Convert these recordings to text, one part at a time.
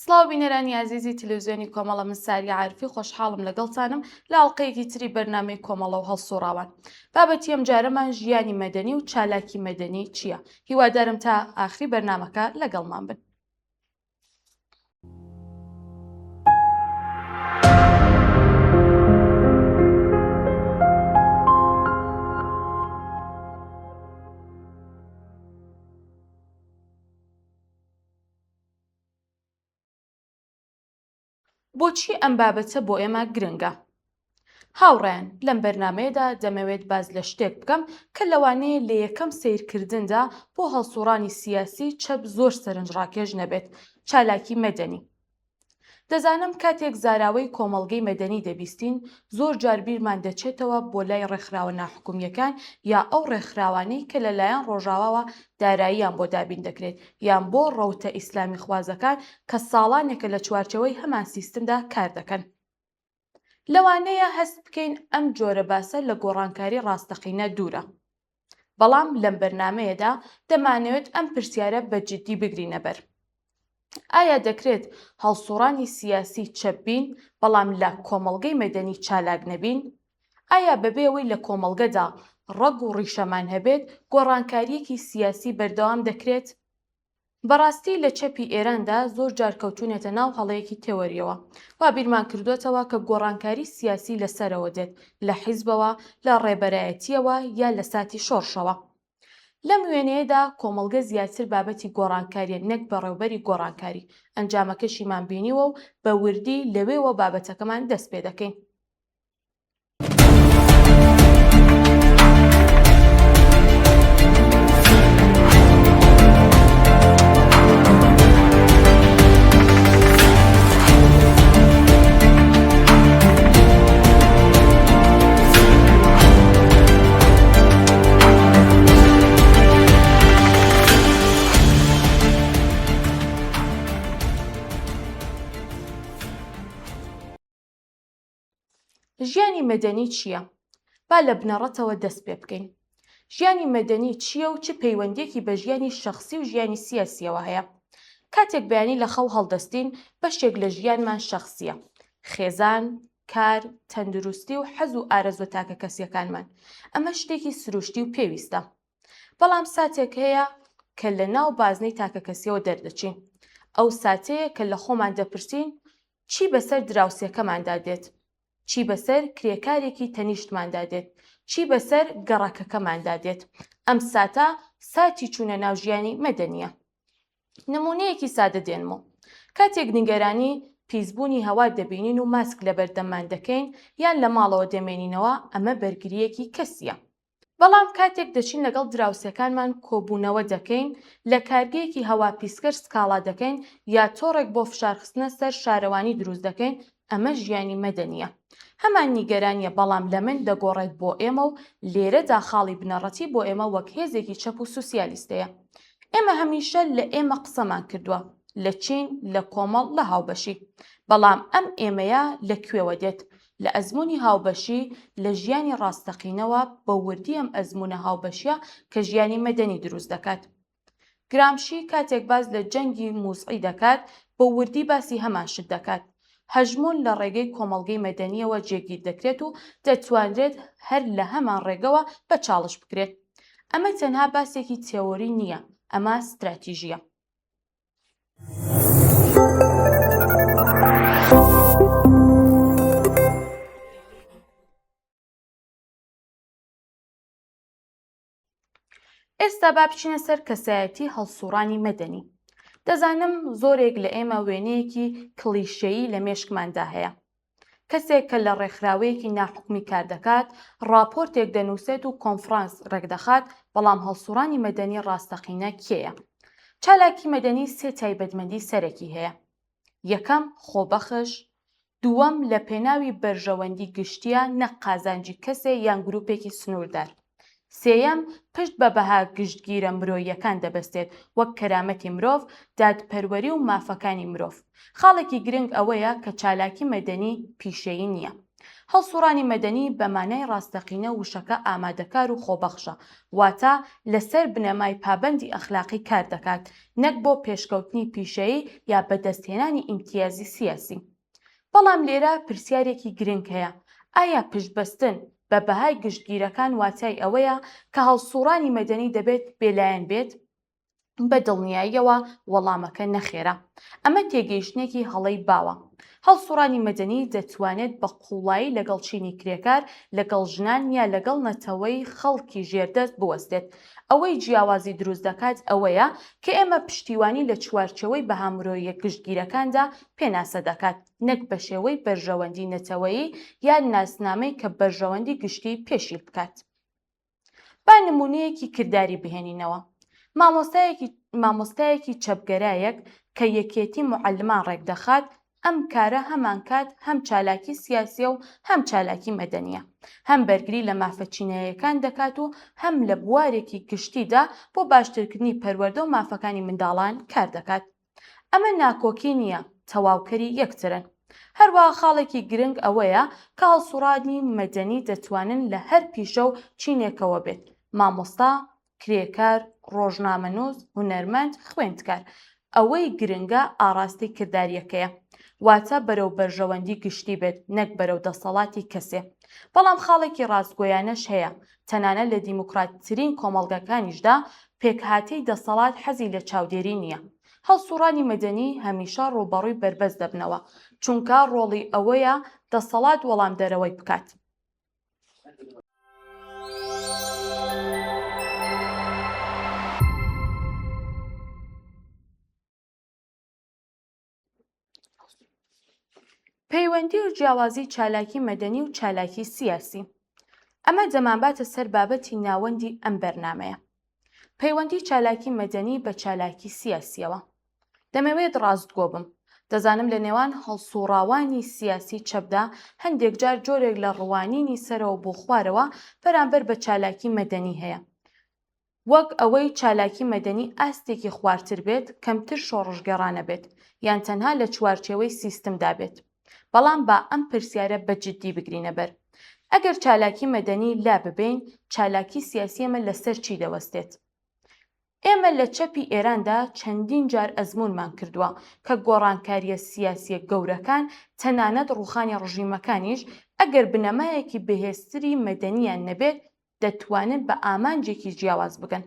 سڵاو بینەرانی ئازیزی تلویزیۆنی کۆمەڵە من ساریا عارفی خۆشحاڵم لەگەڵتانم لە ئەڵقەیەکی تری بەرنامەی کۆمەڵە و هەڵسوڕاوان بابەتی ئەم جارەمان ژیانی مەدەنی و چالاکی مەدەنی چییە هیوادارم تا ئاخری بەرنامەکە لەگەڵمان بن. بۆچی ئەم بابەتە بۆ ئێمە گرنگە؟ هاوڕێیان لەم بەرنامەیەدا دەمەوێت باس لە شتێک بکەم کە لەوانەیە لە یەکەم سەیرکردندا بۆ هەڵسوڕانی سیاسی چەپ زۆر سەرنجڕاکێش نەبێت، چالاکی مەدەنی. دەزانم کاتێک زاراوەی کۆمەڵگەی مەدەنی دەبیستین، زۆر جار بیرمان دەچێتەوە بۆ لای ڕێکخراوە ناحکومییەکان یا ئەو ڕێکخراوانەی کە لە لایەن ڕۆژاواوە داراییان بۆ دابین دەکرێت یان بۆ ڕەوتە ئیسلامیخوازەکان کە ساڵانێکە لە چوارچێوەی هەمان سیستمدا کار دەکەن. لەوانەیە هەست بکەین ئەم جۆرە باسە لە گۆڕانکاری ڕاستەقینە دوورە. بەڵام لەم بەرنامەیەدا دەمانەوێت ئەم پرسیارە بە جددی بگرینە بەر. ئایا دەکرێت هەڵسوڕانی سیاسی چەپ بین بەڵام لە کۆمەڵگەی مەدەنی چالاک نەبین؟ ئایا بەبێ ئەوەی لە کۆمەڵگەدا ڕەگ و ڕیشەمان هەبێت گۆڕانکارییەکی سیاسی بەردەوام دەکرێت؟ بەڕاستی لە چەپی ئێراندا زۆر جار کەوتوونەتە ناو هەڵەیەکی تێۆرییەوە. وا بیرمان کردۆتەوە کە گۆڕانکاری سیاسی لە سەرەوە دێت، لە حیزبەوە، لە ڕێبەرایەتییەوە یا لە ساتی شۆڕشەوە. لەم وێنەیەدا کۆمەڵگە زیاتر بابەتی گۆڕانکارییە نەک بەڕێوبەری گۆڕانکاری. ئەنجامەکەشیمان بینیوە و بە وردی لەوێوە بابەتەکەمان دەست پێ دەکەین. ژیانی مەدەنی چییە؟ با لە بنەڕەتەوە دەست پێ بکەین. ژیانی مەدەنی چییە و چ پەیوەندییەکی بە ژیانی شەخسی و ژیانی سیاسییەوە هەیە؟ کاتێک بەیانی لە خەو هەڵدەستین، بەشێک لە ژیانمان شەخسییە. خێزان، کار، تەندروستی و حەز و ئارەزووە تاکەکەسییەکانمان. ئەمە شتێکی سروشتی و پێویستە. بەڵام ساتێک هەیە کە لە ناو بازنەی تاکەکەسییەوە دەردەچین. ئەو ساتەیە کە لە خۆمان دەپرسین چی بەسەر دراوسێکەماندا دێت؟ چی بەسەر کرێکارێکی تەنیشتماندا دێت؟ چی بەسەر گەڕەکەکەماندا دێت؟ ئەم ساتە ساتی چوونە ناو ژیانی مەدەنییە. نموونەیەکی سادە دێنمەوە. کاتێک نیگەرانی پیسبوونی هەوا دەبینین و ماسک لەبەر دەممان دەکەین یان لە ماڵەوە دەمێنینەوە، ئەمە بەرگرییەکی کەسییە. بەڵام کاتێک دەچین لەگەڵ دراوسێکانمان کۆبوونەوە دەکەین، لە کارگەیەکی هەوا پیسکەر سکاڵا دەکەین یا تۆڕێک بۆ فشارخستنە سەر شارەوانی دروست دەکەین، ئەمە ژیانی مەدەنییە. هەمان نیگەرانییە بەڵام لە من دەگۆڕێت بۆ ئێمە و لێرەدا خاڵی بنەڕەتی بۆ ئێمە وەک هێزێکی چەپ و سوسیالیست هەیە. ئێمە هەمیشە لە ئێمە قسەمان کردووە، لە چین، لە کۆمەڵ، لە هاوبەشی. بەڵام ئەم ئێمەیە لە کوێوە دێت؟ لە ئەزموونی هاوبەشی، لە ژیانی ڕاستەقینەوە، بە وردی ئەم ئەزموونە هاوبەشییە کە ژیانی مەدەنی دروست دەکات. گرامشی کاتێک باس لە جەنگی موزعی دەکات، بە وردی باسی هەمان شت دەکات. هەژموون لە ڕێگەی کۆمەڵگەی مەدەنییەوە جێگیر دەکرێت و دەتوانرێت هەر لە هەمان ڕێگەوە بە چاڵش بکرێت. ئەمە تەنها باسێکی تێۆری نییە، ئەمە ستراتیژییە. ئێستا با بچینە سەر کەسایەتی هەڵسوڕانی مەدەنی. دەزانم زۆرێک لە ئێمە وێنەیەکی کڵیشەیی لە مێشکماندا هەیە. کەسێک کە لە ڕێکخراوەیەکی ناحکومی کار دەکات، ڕاپۆرتێک دەنووسێت و کۆنفرانس ڕێکدەخات، بەڵام هەڵسوڕانی مەدەنی ڕاستەقینە کێیە؟ چالاکی مەدەنی سێ تایبەتمەندی سەرەکی هەیە. یەکەم، خۆبەخش، دووەم، لە پێناوی بەرژەوەندی گشتییە نەک قازانجی کەسێ یان گروپێکی سنووردار. سێیەم، پشت بە بەها گشتگیرە مرۆییەکان دەبەستێت وەک کەرامەتی مرۆڤ، دادپەروەری و مافەکانی مرۆڤ. خاڵێکی گرنگ ئەوەیە کە چالاکی مەدەنی پیشەیی نییە. هەڵسوڕانی مەدەنی بە مانای ڕاستەقینە وشەکە ئامادەکار و خۆبەخشە، واتە لەسەر بنەمای پابەندی ئەخلاقی کار دەکات، نەک بۆ پێشکەوتنی پیشەیی یا بەدەستهێنانی ئیمتیازی سیاسی. بەڵام لێرە پرسیارێکی گرنگ هەیە، ئایا پشتبەستن بە بەهای گشتگیرەکان واتای ئەوەیە کە هەڵسوڕانی مەدەنی دەبێت بێلایەن بێت؟ بە دڵنیاییەوە وەڵامەکە نەخێرە. ئەمە تێگەیشتنێکی هەڵەی باوە. هەڵسوڕانی مەدەنی دەتوانێت بە قووڵایی لەگەڵ چینی کرێکار، لەگەڵ ژنان یا لەگەڵ نەتەوەی خەڵکی ژێردەست بوەستێت. ئەوەی جیاوازی دروست دەکات ئەوەیە کە ئێمە پشتیوانی لە چوارچێوەی بەها مرۆییە گشتگیرەکاندا پێناسە دەکات نەک بە شێوەی بەرژەوەندی نەتەوەیی یان ناسنامەی کە بەرژەوەندی گشتی پێشیل بکات. با نموونەیەکی کرداری بهێنینەوە. مامۆستایەکی مامۆستایەکی چەپگەرایەک کە یەکێتی موعەلمان ڕێکدەخات، ئەم کارە هەمانکات هەم چالاکی سیاسیە و هەم چالاکی مەدەنیە. هەم بەرگری لە مافە چینایەکان دەکات و هەم لە بوارێکی گشتیدا بۆ باشترکردنی پەروەردە و مافەکانی منداڵان کار دەکات. ئەمە ناکۆکی نییە، تەواوکەری یەکترن. هەروەها خاڵێکی گرنگ ئەوەیە کە هەڵسوڕانی مەدەنی دەتوانن لە هەر پیشە و چینێکەوە بێت، مامۆستا، کرێکار، ڕۆژنامەنووس، هونەرمەند، خوێندکار. ئەوەی گرنگە ئاڕاستەی کردارییەکەیە. واتە بەرەو بەرژەوەندی گشتی بێت نەک بەرەو دەسەڵاتی کەسێ. بەڵام خاڵێکی ڕاستگۆیانەش هەیە، تەنانەت لە دیموکراتترین کۆمەڵگەکانیشدا پێکهاتەی دەسەڵات حەزی لە چاودێری نییە. هەڵسوڕانی مەدەنی هەمیشە ڕووبەڕووی بەربەست دەبنەوە، چونکە ڕۆڵی ئەوەیە دەسەڵات وەڵامدەرەوەی بکات. پەیوەندی و جیاوازی چالاکی مەدەنی و چالاکی سیاسی. ئەمە دەمانباتە سەر بابەتی ناوەندی ئەم بەرنامەیە. پەیوەندی چالاکی مەدەنی بە چالاکی سیاسیەوە. دەمەوێت ڕاستگۆ بم. دەزانم لە نێوان هەڵسوڕاوانی سیاسی چەپدا هەندێک جار جۆرێک لە ڕوانینی سەرەوە بۆ خوارەوە بەرامبەر بە چالاکی مەدەنی هەیە. وەک ئەوەی چالاکی مەدەنی ئاستێکی خوارتر بێت، کەمتر شۆڕشگێڕانە بێت، یان تەنها لە چوارچێوەی سیستمدا بێت. بەڵام با ئەم پرسیارە بە جددی بگرینە بەر. ئەگەر چالاکی مەدەنی لا ببەین، چالاکی سیاسی ئێمە لەسەر چی دەوەستێت؟ ئێمە لە چەپی ئێراندا چەندین جار ئەزموونمان کردووە کە گۆڕانکارییە سیاسییە گەورەکان، تەنانەت ڕووخانی ڕژیمەکانیش، ئەگەر بنەمایەکی بەهێزتری مەدەنییان نەبێت، دەتوانن بە ئامانجێکی جیاواز بگەن.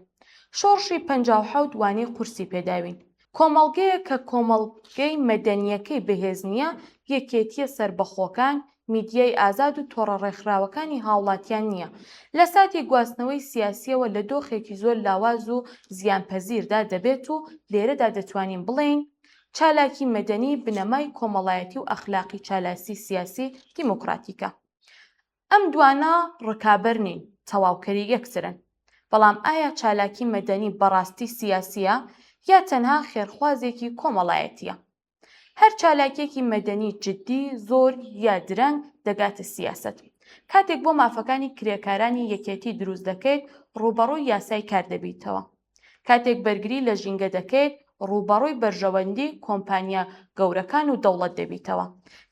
شۆڕشی 57 وانەی قورسی پێداوین. کۆمەڵگەیەک کە کۆمەڵگەی مەدەنییەکەی بەهێز نییە، یەکێتییە سەربەخۆکان، میدیای ئازاد و تۆڕە ڕێکخراوەکانی هاوڵاتیان نییە، لە ساتی گواستنەوەی سیاسییەوە لە دۆخێکی زۆر لاواز و زیانپەزیردا دەبێت و لێرەدا دەتوانین بڵێین چالاکی مەدەنی بنەمای کۆمەڵایەتی و ئەخلاقی چالاسی سیاسی دیموکراتیکە. ئەم دوانە ڕکابەر نین، تەواوکەری یەکترن. بەڵام ئایا چالاکی مەدەنی بەڕاستی سیاسییە یا تەنها خێرخوازێکی کۆمەڵایەتییە؟ هەر چالاکییەکی مەدەنی جددی زۆر یا درەنگ دەگاتە سیاسەت. کاتێک بۆ مافەکانی کرێکارانی یەکێتی دروست دەکەیت، ڕووبەڕووی یاسای کار دەبیتەوە. کاتێک بەرگری لە ژینگە دەکەیت، ڕووبەڕووی بەرژەوەندی کۆمپانیا گەورەکان و دەوڵەت دەبیتەوە.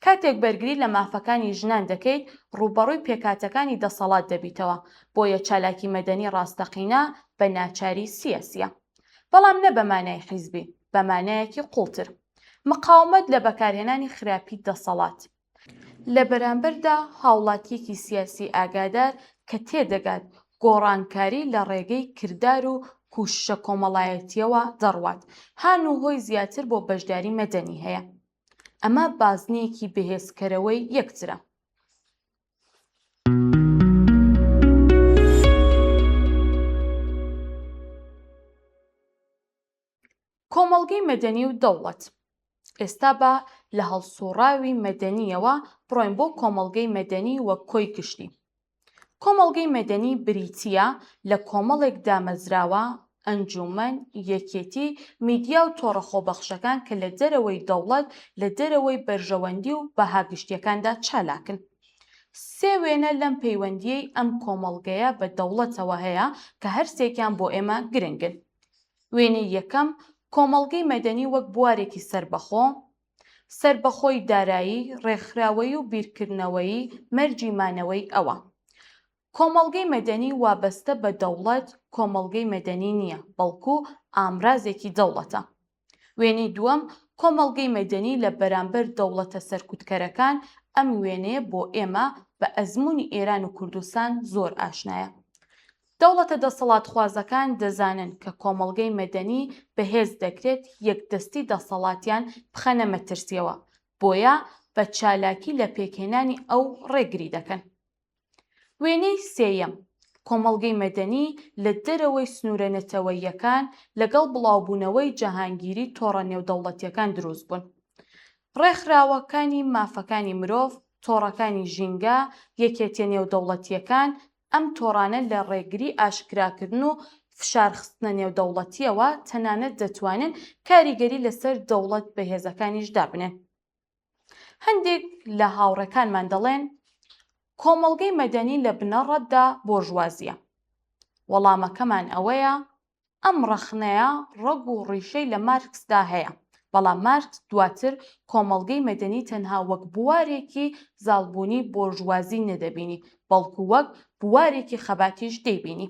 کاتێک بەرگری لە مافەکانی ژنان دەکەیت، ڕووبەڕووی پێکهاتەکانی دەسەڵات دەبیتەوە. بۆیە چالاکی مەدەنی ڕاستەقینە بە ناچاری سیاسییە. بەڵام نە بە مانای حیزبی، بە مانایەکی قووڵتر. مقاومەت لە بەکارهێنانی خراپی دەسەڵات. لە بەرامبەردا هاوڵاتییەکی سیاسی ئاگادار کە تێدەگات گۆڕانکاری لە ڕێگەی کردار و کوششە کۆمەڵایەتییەوە دەڕوات، هان و هۆی زیاتر بۆ بەشداری مەدەنی هەیە. ئەمە بازنەیەکی بەهێزکەرەوەی یەکترە. کۆمەڵگەی مەدەنی و دەوڵەت. ئێستا با لە هەڵسوڕاوی مەدەنییەوە بڕۆین بۆ کۆمەڵگەی مەدەنی وەک کۆی گشتی. کۆمەڵگەی مەدەنی بریتییە لە کۆمەڵێک دامەزراوە، ئەنجوومەن، یەکێتی، میدیا و تۆڕە خۆبەخشەکان کە لە دەرەوەی دەوڵەت، لە دەرەوەی بەرژەوەندی و بەها گشتییەکاندا چالاکن. سێ وێنە لەم پەیوەندییەی ئەم کۆمەڵگەیە بە دەوڵەتەوە هەیە کە هەرسێکیان بۆ ئێمە گرنگن. وێنەی یەکەم، کۆمەڵگەی مەدەنی وەک بوارێکی سەربەخۆ. سەربەخۆی دارایی، ڕێکخراوەیی و بیرکردنەوەیی مەرجی مانەوەی ئەوە. کۆمەڵگەی مەدەنی وابەستە بە دەوڵەت کۆمەڵگەی مەدەنی نییە، بەڵکو ئامرازێکی دەوڵەتە. وێنەی دووەم، کۆمەڵگەی مەدەنی لە بەرامبەر دەوڵەتە سەرکوتکەرەکان، ئەم وێنەیە بۆ ئێمە بە ئەزموونی ئێران و کوردستان زۆر ئاشنایە. دەوڵەتە دەسەڵاتخوازەکان دەزانن کە کۆمەڵگەی مەدەنی بەهێز دەکرێت یەکدەستی دەسەڵاتیان بخەنە مەترسییەوە، بۆیە بە چالاکی لە پێکهێنانی ئەو ڕێگری دەکەن. وێنەی سێیەم، کۆمەڵگەی مەدەنی لە دەرەوەی سنوورە نەتەوەییەکان لەگەڵ بڵاوبوونەوەی جەهانگیری تۆڕە نێودەوڵەتییەکان دروست بوون. ڕێکخراوەکانی مافەکانی مرۆڤ، تۆڕەکانی ژینگە، یەکێتییە نێودەوڵەتییەکان، ئەم تۆڕانە لە ڕێگری ئاشکراکردن و فشارخستنە نێودەوڵەتییەوە تەنانەت دەتوانن کاریگەری لەسەر دەوڵەت بەهێزەکانیش دابنێن. هەندێک لە هاوڕێکانمان دەڵێن کۆمەڵگەی مەدەنی لە بنەڕەتدا بۆرژوازییە. وەڵامەکەمان ئەوەیە ئەم ڕەخنەیە ڕەگ و ڕیشەی لە مارکسدا هەیە، بەڵام مارکس دواتر کۆمەڵگەی مەدەنی تەنها وەک بوارێکی زاڵبوونی بۆرژوازی نەدەبینی، بەڵکو وەک بوارێکی خەباتیش دەیبینی.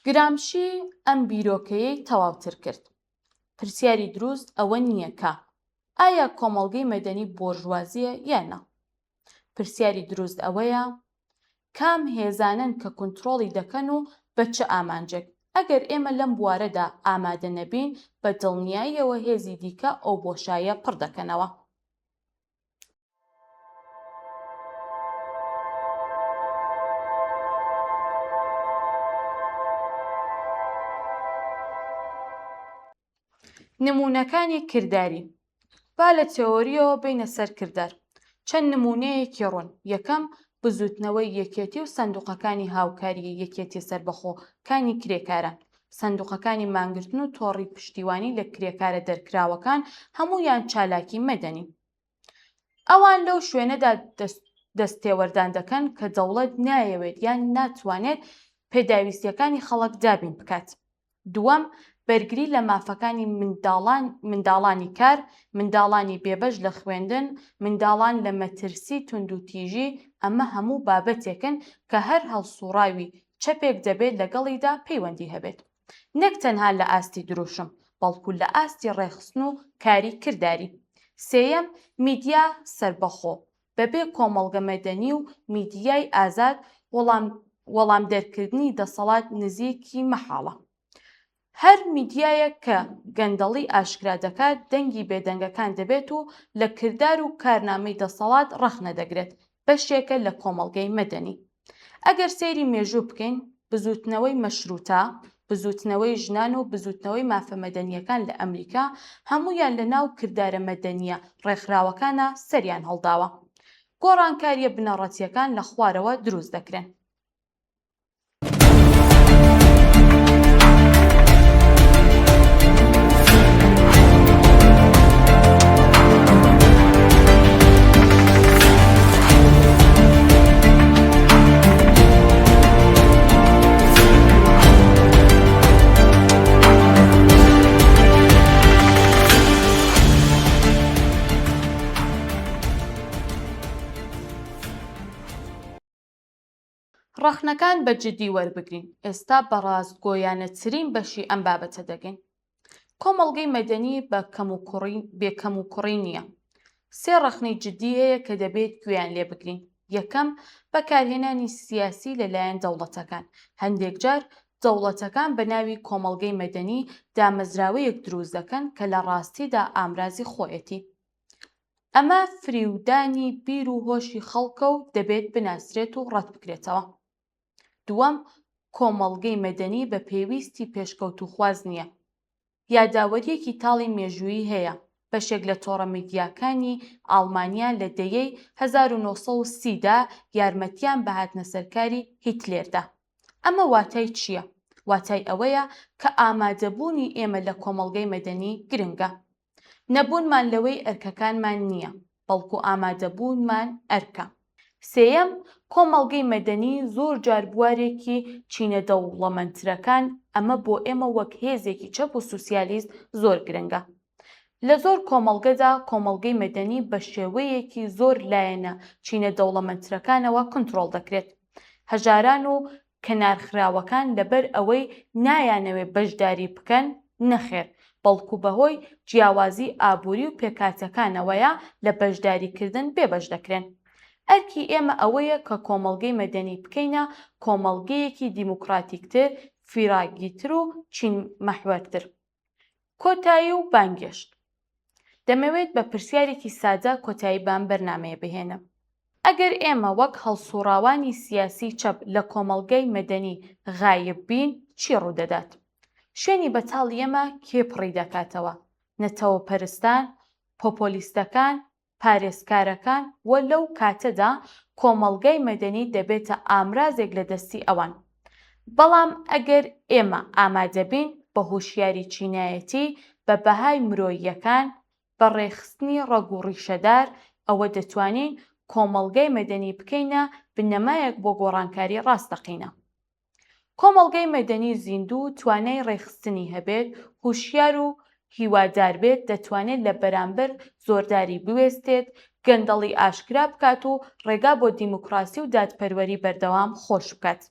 گرامشی ئەم بیرۆکەیەی تەواوتر کرد. پرسیاری دروست ئەوە نییە کە ئایا کۆمەڵگەی مەدەنی بۆرژوازییە یان نا؟ پرسیاری دروست ئەوەیە کام هێزانەن کە کونترۆڵی دەکەن و بە چ ئامانجێک؟ ئەگەر ئێمە لەم بوارەدا ئامادە نەبین، بە دڵنیاییەوە هێزی دیکە ئەو بۆشاییە پڕ دەکەنەوە. نموونەکانی کرداری با لە تێۆرییەوە بێینە سەر کردار. چەند نموونەیەکی ڕوون، یەکەم، بزووتنەوەی یەکێتی و سەندوقەکانی هاوکاریی یەکێتییە سەربەخۆکانی کرێکاران، سەندوقەکانی مانگرتن و تۆڕی پشتیوانی لە کرێکارە دەرکراوەکان هەموویان چالاکی مەدەنین. ئەوان لەو شوێنەدا دەستێوەردان دەکەن کە دەوڵەت نایەوێت یان ناتوانێت پێداویستییەکانی خەڵک دابین بکات. دووەم، بەرگری لە مافەکانی منداڵان، منداڵانی کار، منداڵانی بێبەش لە خوێندن، منداڵان لە مەترسی توندوتیژی، ئەمە هەموو بابەتێکن کە هەر هەڵسوڕاوی چەپێک دەبێت لەگەڵیدا پەیوەندی هەبێت. نەک تەنها لە ئاستی دروشم، بەڵکو لە ئاستی ڕێکخستن و کاری کرداری. سێیەم، میدیا سەربەخۆ، بەبێ کۆمەڵگە مەدەنی و میدیای ئازاد وەڵام وەڵامدەرکردنی دەسەڵات نزیکی مەحاڵە. هەر میدیایەک کە گەندەڵی ئاشکرا دەکات دەنگی بێدەنگەکان دەبێت و لە کردار و کارنامەی دەسەڵات ڕەخنە دەگرێت، بەشێکە لە کۆمەڵگەی مەدەنی. ئەگەر سەیری مێژوو بکەین، بزووتنەوەی مەشرووتە، بزووتنەوەی ژنان و بزووتنەوەی مافە مەدەنییەکان لە ئەمریکا هەموویان لە ناو کردارە مەدەنییە ڕێکخراوەکانا سەریان هەڵداوە. گۆڕانکارییە بنەڕەتییەکان لە خوارەوە دروست دەکرێن. ڕەخنەکان بە جدی وەربگرین، ئێستا بە ڕاستگۆیانەترین بەشی ئەم بابەتە دەگەین. کۆمەڵگەی مەدەنی بە کەموکوڕی بێ کەموکوڕی نییە. سێ ڕەخنەی جدی هەیە کە دەبێت گوێیان لێ بگرین. یەکەم، بەکارهێنانی سیاسی لەلایەن دەوڵەتەکان. هەندێک جار دەوڵەتەکان بە ناوی کۆمەڵگەی مەدەنی دامەزراوەیەک دروست دەکەن کە لە ڕاستیدا ئامرازی خۆیەتی. ئەمە فریودانی بیر و هۆشی خەڵکە و دەبێت بناسرێت و ڕەت بکرێتەوە. دووەم، کۆمەڵگەی مەدەنی بە پێویستی پێشکەوتووخواز نییە. یاداوەرییەکی تاڵی مێژوویی هەیە، بەشێک لە تۆڕە میدیاکانی ئاڵمانیا لە دەیەی 1930 دا یارمەتیان بە هاتنەسەرکاری هیتلێر دا. ئەمە واتای چییە؟ واتای ئەوەیە کە ئامادەبوونی ئێمە لە کۆمەڵگەی مەدەنی گرنگە. نەبوونمان لەوەی ئەرکەکانمان نییە، بەڵکو ئامادەبوونمان ئەرکە. سێیەم، کۆمەڵگەی مەدەنی زۆر جار بوارێکی چینە دەوڵەمەندترەکان، ئەمە بۆ ئێمە وەک هێزێکی چەپ و سوسیالیست زۆر گرنگە. لە زۆر کۆمەڵگەدا کۆمەڵگەی مەدەنی بە شێوەیەکی زۆر لایەنە چینە دەوڵەمەندترەکانەوە کنترۆڵ دەکرێت. هەژاران و کەنارخراوەکان لەبەر ئەوەی نایانەوێ بەشداری بکەن، نەخێر، بەڵکو بەهۆی جیاوازی ئابووری و پێکهاتەکانەوەیە لە بەشداریکردن بێبەش دەکرێن. ئەرکی ئێمە ئەوەیە کە کۆمەڵگەی مەدەنی بکەینە کۆمەڵگەیەکی دیموکراتیکتر، فیراگیتر و چین مەحوەرتر. کۆتایی و بانگێشت. دەمەوێت بە پرسیارێکی سادە کۆتایی بەم بەرنامەیە بهێنم. ئەگەر ئێمە وەک هەڵسوڕاوانی سیاسی چەپ لە کۆمەڵگای مەدەنی غایب بین چی ڕوودەدات؟ شوێنی بەتاڵی ئێمە کێ پڕی دەکاتەوە؟ نەتەوەپەرستان؟ پۆپۆلیستەکان؟ پارێزکارەکان و لەو کاتەدا کۆمەڵگای مەدەنی دەبێتە ئامرازێک لە دەستی ئەوان. بەڵام ئەگەر ئێمە ئامادەبین بە هۆشیاری چینایەتی، بە بەهای مرۆییەکان، بە ڕێکخستنی ڕەگ و ڕیشەدار، ئەوە دەتوانین کۆمەڵگای مەدەنی بکەینە بنەمایەک بۆ گۆڕانکاری ڕاستەقینە. کۆمەڵگەی مەدەنی زیندوو توانای ڕێکخستنی هەبێت، هوشیار و هیوادار بێت، دەتوانێت لە بەرامبەر زۆرداری بوێستێت، گەندەڵی ئاشکرا بکات و ڕێگا بۆ دیموکراسی و دادپەروەری بەردەوام خۆش بکات.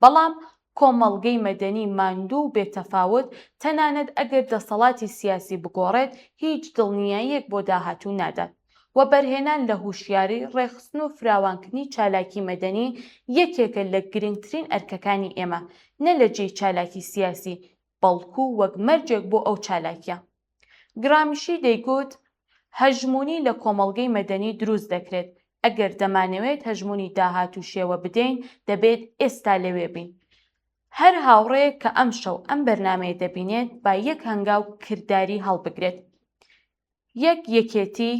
بەڵام کۆمەڵگەی مەدەنی ماندوو و بێتەفاوت، تەنانەت ئەگەر دەسەڵاتی سیاسی بگۆڕێت، هیچ دڵنیاییەک بۆ داهاتوو نادات. وەبەرهێنان لە هوشیاری، ڕێکخستن و فراوانکردنی چالاکی مەدەنی یەکێکە لە گرنگترین ئەرکەکانی ئێمە، نە لە جێی چالاکی سیاسی، بەڵکو وەک مەرجێک بۆ ئەو چالاکیە. گرامشی دەیگوت، هەژموونی لە کۆمەڵگەی مەدەنی دروست دەکرێت، ئەگەر دەمانەوێت هەژموونی داهاتوو شێوە بدەین، دەبێت ئێستا لەوێ بین. هەر هاوڕێیەک کە ئەمشەو ئەم بەرنامەیە دەبینێت، با یەک هەنگاو کرداری هەڵبگرێت. یەک یەکێتی،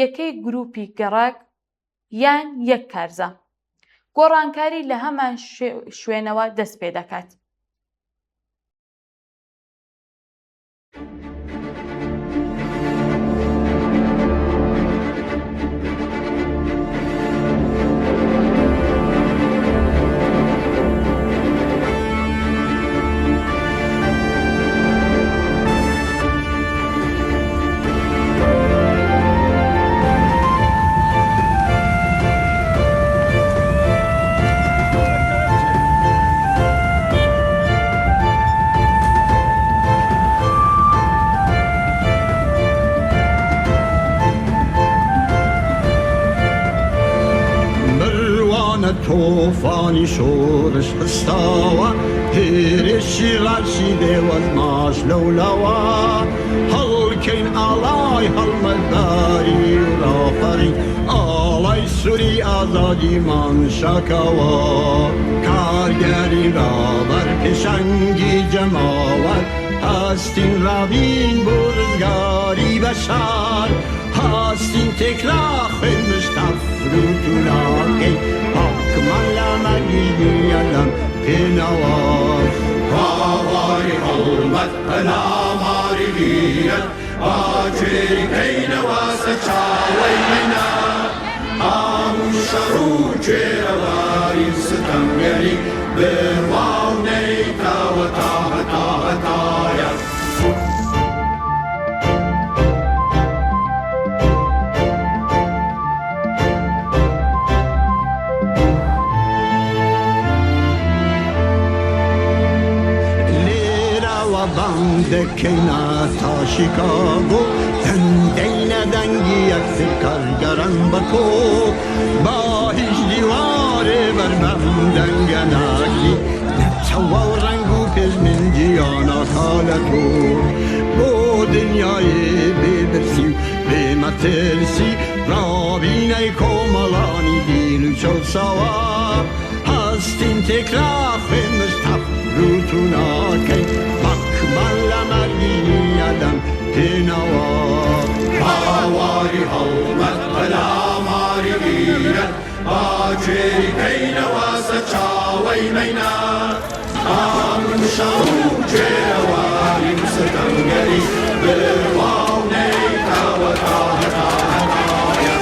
یەکەی گروپی گەڕەک یان یەک کارزا. گۆڕانکاری لە هەمان شوێنەوە دەست پێ دەکات. بڕوانە تۆفانی شۆڕش هەستاوە هێرشی ڕەشی دێوەزماش لەولاوە هەڵکەین ئاڵای هەڵمەتباری و ڕاپەڕین ئاڵای سوری ئازادیمان شاکاوە کارگەری ڕابەر پێشەنگی جەماوەر هەستین ڕابین بۆ ڕزگاری بەشار هەستین تێکرا خوێنمژ تەفر و تولاکەی پاکمان لە مەرگی نییە لەم پێناوە. هاواری هەڵمەت پەلاماری غیرەت با کوێری کەینەوە سەرچاوەی مەینا هەموو شەڕ و کوێرەواری و ستەمگەری بڕوا و نەیتەوە تا هەتا هەتایە. لێرەوە بانگ دەکەینە تا شیکاگۆ دەنگدەینە دەنگی یەکتر کارگەران بە کۆ با هیچ دیوارێ بەر بەم دەنگە ناگری نەتەوە و ڕەنگ و پێژمن جیا ناکا لە تۆ بۆ دنیایێ بێ برسی و بێ مەترسی ڕابینەی کۆمەڵانی دیل و چەوساوە هەستین تێکرا خوێنمژ تەپ ڕووت و ناکەین پاکمان لە مەرگی نییە لەم پێناوە. هاواری هەڵمەت پەلاماری غیرەت با کوێری کەینەوە سەرچاوەی مەینا هەموو شەڕ و کوێرەواری و ستەمگەری بڕوا و نەیکەوە تا هەتا هەتایە.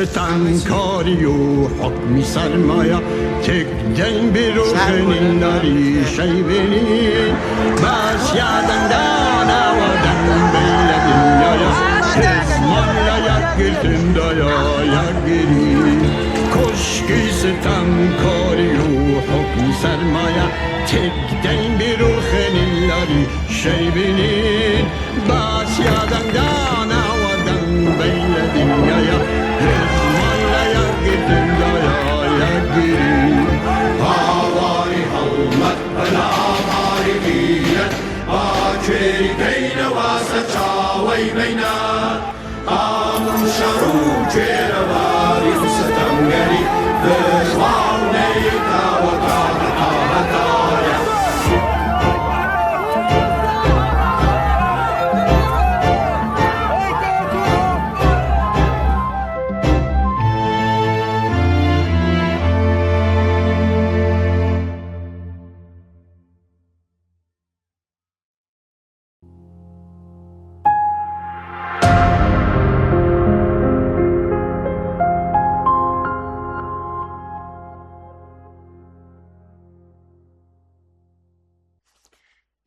ستەمکاری و حوکمی سەرمایە تێکدەین بڕوخێنین لەریشەی بێنین بەس یا دەنگدانەوە دەنگ بەین لە دنیایا هێزمان لە یەکگرتندایە یەکگرین کۆشکی ستەمکاری و حوکمی سەرمایە تێکدەین بڕوخێنین لەریشەی بێنین بەس یا دەنگدانەوە دەنگ بەین لە دنیایا هێزمان لە یەکگرتندایە یەکگرین هاواری هەڵمەت پەلاماری غیرەت با کوێری کەینەوە سەرچاوەی مەینەت هەموو شەڕ و کوێرەواری و ستەمگەری بڕواو نەیتەوە تا هەتا هەتایە.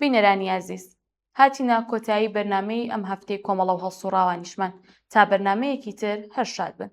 بینەرانی ئازیز هاتینە کۆتایی بەرنامەی ئەم هەفتەی کۆمەڵە و هەڵسوڕاوانیشمان تا بەرنامەیەکی تر هەر شاد بن.